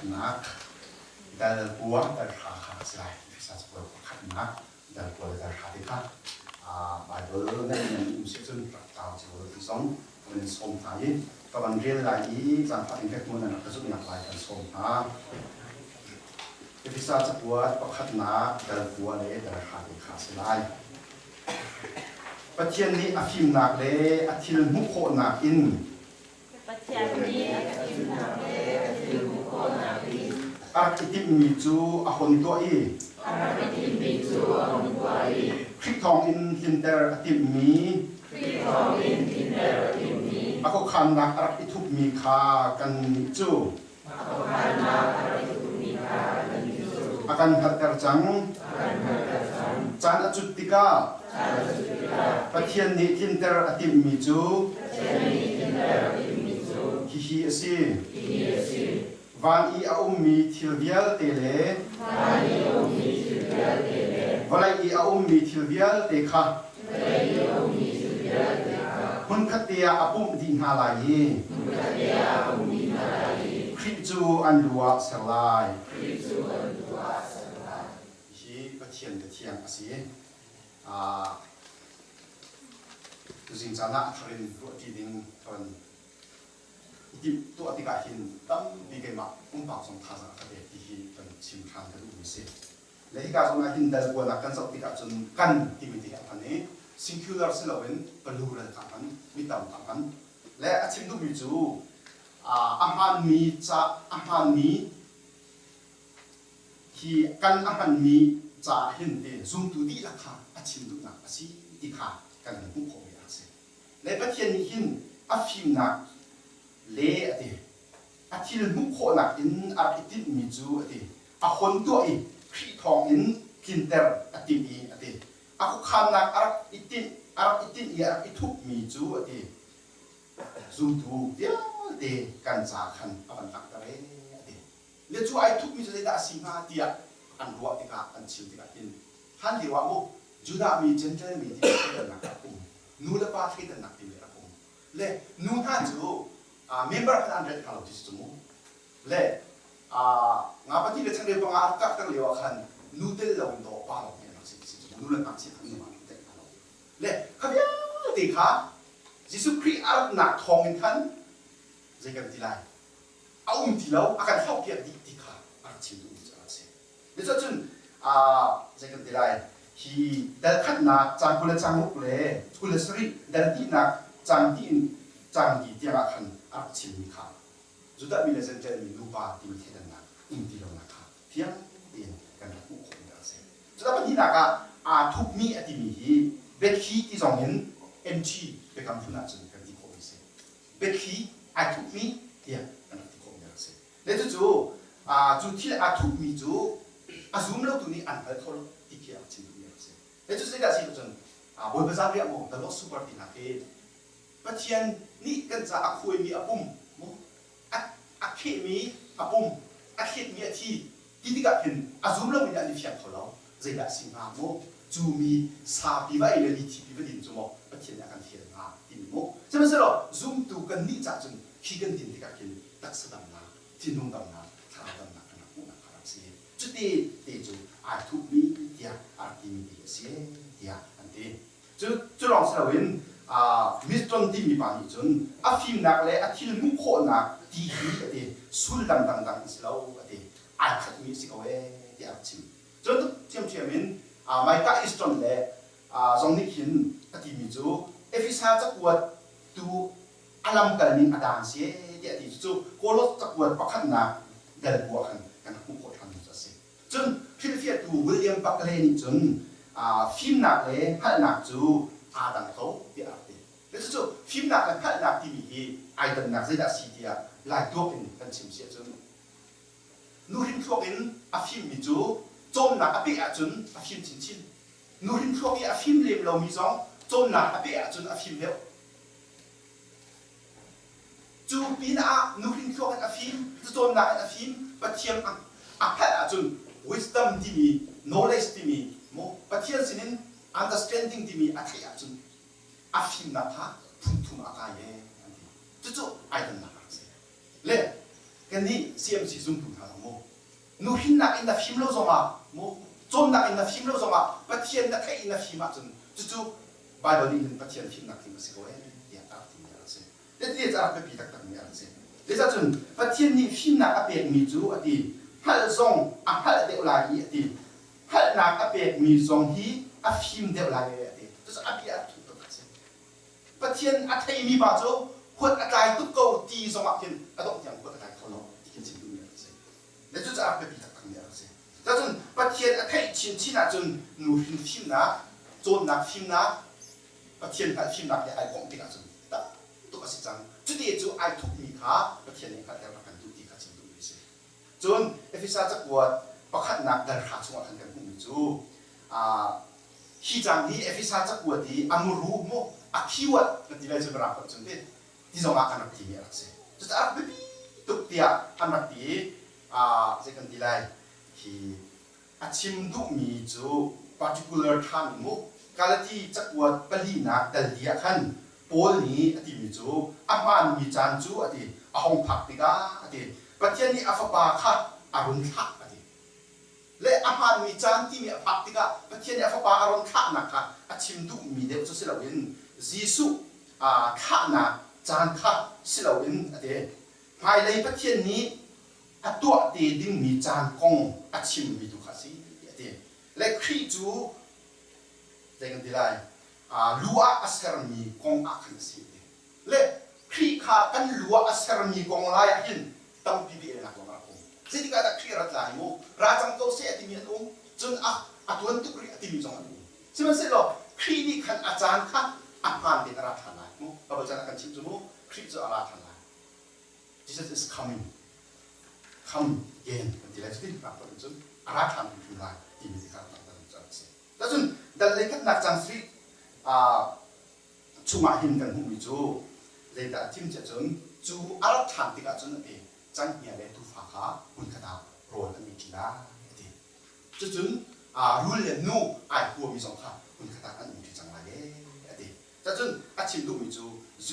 pakhatnak dal kua dal hra kha a si lai. Efesa cakuat pakhatnak dal kua le dal hra te kha Baibal nan nan um si cun rak tlau cio ti zong kan in sawm hna i ka van rel lai i zaangfah in pek nan rak ka zumhnak lai kan sawm hna. Efesa cakuat pakhatnak dal kua le dal hra te kha a si lai. Pathian nih a fimnak le a thil hmuh khawhnak in Pathian nih a fimnak le a thil hmuh khawhnak in a rak i timhmi cu a hon tuah i a rak i timhmi cu a hon tuah i Khrih thawngin tlinter a timhmi Khrih thawngin tlinter a timhmi a khuakhannak a rak i thupmi kha kannih cu a khuakhannak a rak i thupmi kha kannih cu a kan hngalhter cang. a kan hngalhter cang. Caan a cut tikah Caan a cut tikah Pathian nih tlinter a timhmi cu Pathian nih tlinter a timhmi cu hihi a si. hihi a si. Van i a ummi thil vialte le Van i a ummi thil vialte le vawlei i a ummi thil vialte kha vawlei i a ummi thil vialte kha hmunkhat te ah a pumh dih hna lai i hmunkhat te ah a pumh dih hna lai i Khrih cu an lu ah ser lai. Khrih cu an lu ah ser lai. Hi Pathian Cathiang a si. Tuzing caan ah a thar in ruahṭi ding ka van i timh tuah tikah hin tampi keimah pumpak zong thazaang a ka pek ti hi kan chim ṭhan ka duhmi a si. Le hika zawn ah hin dal kuanak kan zoh tikah cun kan timi ti a hman i singular si loin plural kha a hman, mi tam a hman. Le a chim duhmi cu a hmaanmi ca a hmaanmi hi kan a hmanmi caah hin te zumtu dihlak kha a chim duhnak a si ti kha kan hmuh khawhmi a si. Le Pathian nih hin a fimnak le a ti a thil hmuh khawhnak in a rak i tinhmi cu a ti a hon tuah i Khrih thawng in tlinter a timh i a ti a khuakhannak a rak i tinh a rak i tinh i a rak i thupmi cu a ti zumtu vialte kan ca khan a van langhter ee a ti le cu ai thupmi cu zeidah a si hnga tiah an ruah tikah an chim tikah hin hlan lio ah mu Judah mi Gentile mi ti thleidannak a rak um nu le pa thleidannak timi a rak um le nu hna cu member khan an relh hna lo ti si cu mu le nga pahnih le changreu panga a rak karhter lio ah khan nu tel lo in dawh pa lo nih an rak si ti si cu mu nu le ngakchia khan nu ah an telh hna lo le kha vialte kha Jesuh Khrih a ratnak thawng in khan zei kan ti lai a um ti lo a kan hlohpiak dih ti kha a rak chim duhmi cu a rak si Cucun zei kan ti lai hi dal khatnak cang 20 le cang ruk le 27 dal hnihnak cang hnih in cang li tiang ah khan a rak chimmi kha Judah mi le Gentile mi nupa timi thleidannak um ti lonak kha fiang tein kan rak hmuh khawhmi a si. Cuta pahnihnak ah aa thupmi a timi hi biathli ti zong in MT biakam hlun ahcun kan ti khawhmi a si. Biathli ai thupmi tiah kan rak ti khawhmi a rak si. Le cucu cu thil aa thupmi cu a zum lotu nih an hngal kho lo ti khi a rak chim duhmi a rak si. Le cu zeidah a si cun Bawipa zanriah maw the Lord's Supper ti hna khi Pathian nih kan ca a khuaimi a pum maw a khehmi a pum a thletmi a thi ti tikah khin a zum lomi nih an i fiang kho lo zeidah a si hnga maw cu mi sa pi va ei le mi thi pi va din cu maw Pathian nih a kan fial hnga timi mu sihmanhsehlaw zumtu kan nih cah cun khi kan din tikah khin taksa damnak, thinlung damnak, thlarau damnak kan rak hmuhnak kha rak si. Cuti te cu ai thupmi tiah a rak timi ti a si tiah an ti. Cu cu lawng si loin Milton timi pa nih cun a fimnak le a thil hmuh khawhnak ti hi a ti sullam dangdang an si lo a ti ai khatmi a si ko ee tiah a rak chim. Cun ṭhiamṭhiam in Micah Easton le zong nih hin a timi cu Efesa cakuat tu a lamkal ning a dang si tiah a ti. Cucu Kolos cakuat pakhatnak dal bu ah khan kan rak hmuh khawh ṭhanmi cu a si. Cun hrilhfiahtu William Buckley nih cun fimnak le hngalhnak cu aa dang ko tiah a rak ti. Cucu fimnak le hngalhnak timi hi ai dannak zeidah a si tiah lai tuak in kan chim si ahcun nuhrin thluak in a fimmi cu cawnnak a peh ahcun a fim chinchin. Nuhrin thluak i a fim lem lomi zong cawnnak a peh ahcun a fim deuh. Cu pinah nuhrin thluak in a fim, cacawnnak in a fim, Pathian a hngalh ahcun wisdom timi, knowledge timi, maw Pathian sinin understanding timi a theih ahcun a fimnak kha phunthum a kai ee an ti. Cucu ai dannak a rak si. Le. Kannih CMC zumtu hna zong mu nuhrinnak in na fim lo zongah mu cawnnak in na fim lo zongah Pathian na theih in na fim ahcun cucu Baibal nih hin Pathian fimnak tling a si ko ee tiah a rak timi a rak si. Tete cu a rak biapi taktakmi a rak si. Zeicahcun Pathian nih fimnak a pekmi cu a ti hngalh zong a hngalh deuh lai i a ti hngalhnak a pekmi zong hi a fim deuh lai ee a ti. Cucu a bia a rak tuk a si. Pathian a theimi pa cu huat a tlai tuk ko ti zongah khin a dongh tiang huat a tlai kho lo ti khin chim duhmi a rak si. Le cucu a rak biapi taktakmi a rak si. Cun Pathian a theih chinchin ahcun nuhrin fimnak, cawnnak fimnak, Pathian hngalh fimnak he ai komh tikah cun tam tuk a si cang. Cuti cu ai thupmi kha Pathian nih hngalhter a kan duh ti kha chim duhmi a si. Cun Efesa cakuat pakhatnak dal hra chungah khan kan hmuhmi cu hi cang hi Efesa cakuat i a muru mu a keyword kan ti lai cu Mirang holh cun ti ti zongah an rak timi a rak si. Cucaah a rak biapi tuk tiah an rak ti i zei kan ti lai hi a chim duhmi cu particular ṭhami mu Galati cakuat palinak dal li ah khan Paul nih a timi cu a hmaanmi caan cu a ti a hung phak tikah a ti Pathian nih a fapa kha a run thlah a ti le a hmaanmi caan timi a phak tikah Pathian nih a fapa a run thlahnak kha a chim duhmi deuh cu si loin Jesuh thlahnak caan kha si loin a ti hmailei Pathian nih a tuah te dingmi caan kong a chimmi tu kha a si a ti. Le Khrih cu zei kan ti lai lu ah a sermi kong ah khan a si a ti. Le Khrih kha kan lu ah a sermi kong lai ah hin tampi biaelnak lawng a rak um. Zeitik ah dah Khrih a rat lai mu? Ra cang ko seh a timi an um. Cun a a tuan tuk rih a timi zong an um. Sihmanhsehlaw Khrih nih khan a caan kha a hmaan tein a ra ṭhan lai mu. Bible caan a kan chimh cu mu. Khrih cu a ra ṭhan lai. Jesus is coming. Come again kan ti lai cutin rak tuah cun a ra ṭhan hrimhrim lai timi ti kha rak langhter cu a si. Cun dal lei khatnak cang sarih chungah hin kan hmuhmi cu zeidah a thim ciah cun cu a rat ṭhan tikah cun a ti canghngia le tuufa kha hmunkhat ah rawl an ei ṭi lai a ti. Cucun rul le nu ai huami zong kha hmunkhat ah an um ṭi cang lai ee a ti. Cun a chim duhmi cu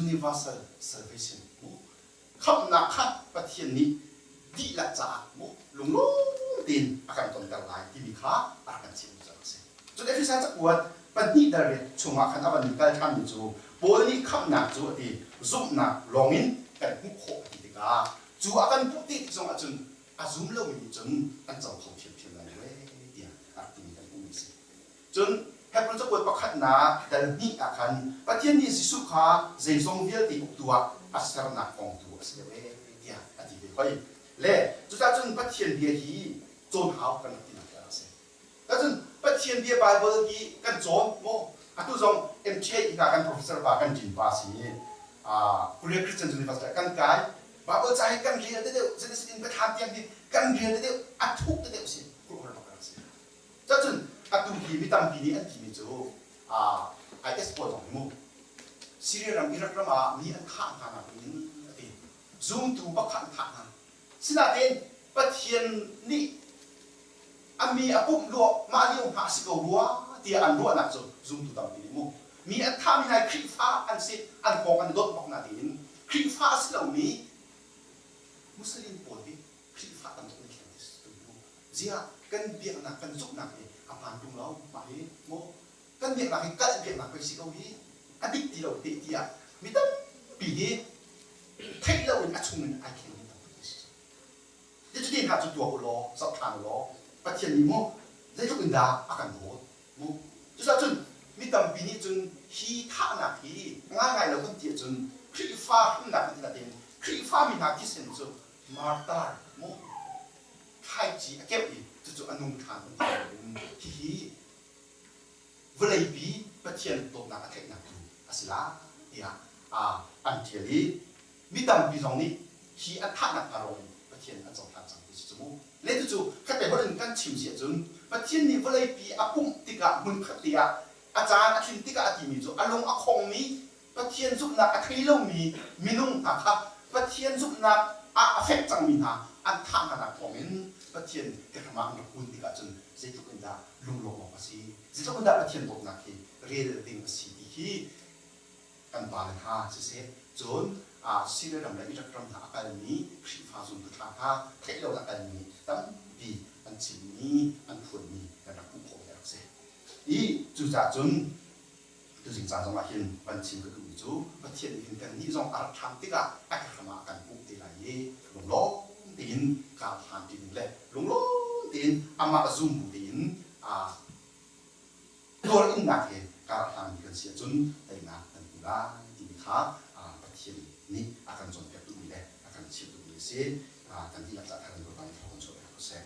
universal salvation mu khamhnak kha Pathian nih dihlak caah mu lunglawm tein a kan tonter lai timi kha a rak kan chimh cu a si. Cun Efesa cakuat pahnih dal riat chungah khan a van kal ṭhanmi cu Paul nih khamhnak cu a ti zumhnak lawngin kan hmuh khawh a ti tikah cu a kan hmuh te tik zongah cun a zum lomi nih cun an co kho ṭhiamṭhiam lai lo ee tiah a rak timi kan hmuhmi a si. Cun Hebru cakuat pakhatnak dal hnih ah khan Pathian nih Jesuh kha zeizong vialte uktu ah a sernak kong tu a si deuh ee tiah a ti ve hoi. Le cucaah cun Pathian bia hi cawn hau kan rak tinak hi a rak si. Cun Pathian bia Baibal hi kan cawn maw? Atu zong MTA ka kan professor pa kan ṭin pa si i Korea Christian University ah kan kai. Baibal ca hi kan rel deuh, Genesis in Biathlam tiang hi kan rel deuh, a thuk deuh si. Khuaruahhar bak a rak si. Cun atu hi mi tampi nih an timi cu IS pawl zong hi mu Syria ram Iraq ram ah mi an thah hna nak in a ti. Zumtu bak kha an thah hna. Sinain Pathian nih a mi a pumh lua mah lio hna a si ko rua tiah an ruahnak cu zumtu tampi nih mu mi an thahmi hna Khrihfa an si an hawng an i dawt bak na tiin Khrihfa a si lomi Muslim pawl hi Khrihfa tam tuk an thleng ti si mu. Ziah kan biaknak kan zumhnak hi a hmaan ṭung lo mah hi mu kan biaknak hi kalh biaknak pei si ko hi a dik ti lo teh tiah mi tampi hi theih loin a chung in ai thleng mi tampi si. Cuti hna cu tuah u law zoh ṭhan u law Pathian nih mu zeitluk in dah a kan dawt mu cucaah cun mi tampi nih cun hi thahnak hi ngaingai lo kan ti ahcun Khrihfa hrimnak kan ti nain Khrihfa mi hna thisen cu martar mu thlaici a keuh i cucu a nung ṭhan kan ti in hihi vawleipi Pathian dawtnak a theihnak tu a si lai tiah an ṭial i mi tampi zong nih hi an thahnak hna ruang in Pathian an cohlan cang ti si cu mu. Le cucu khatte holh in kan chim si ahcun Pathian nih vawleipi a pumh tikah hmunkhat te ah a caan a tlin tikah a timi cu a lung a khongmi Pathian zumhnak a thei lomi minung hna kha Pathian zumhnak ah a fek cangmi hna an thah hnanak thawngin Pathian kehram ah an rak kun tikah cun zeitluk in dah lunglawmh awk a si, zeitluk in dah Pathian dawtnak hi rel ding a si ti hi kan pale hna siseh cun. Syria ram le Iraq ram hna a kalmi Khrihfa zumtu ṭha hna theih lo a kalmi tampi an chimmi an phuanmi kan rak hmuh khawhmi a rak si. I cucaah cun tuzing caan zongah hin van chim ka duhmi cu Pathian nih hin kannih zong a rak ṭhan tikah a hram ah a kan pumh te lai i lunglawm tein kar hlan ṭi ding le lunglawm tein amah zum bu tein tuar innak he kar hlangmi kan si ahcun teinak kan hmu lai timi kha Pathian nih a kan cawnpiak duhmi le a kan chimh duhmi a si. Kan dihlak cah thar in Bawipa nih thawng kan chuah piak ko seh.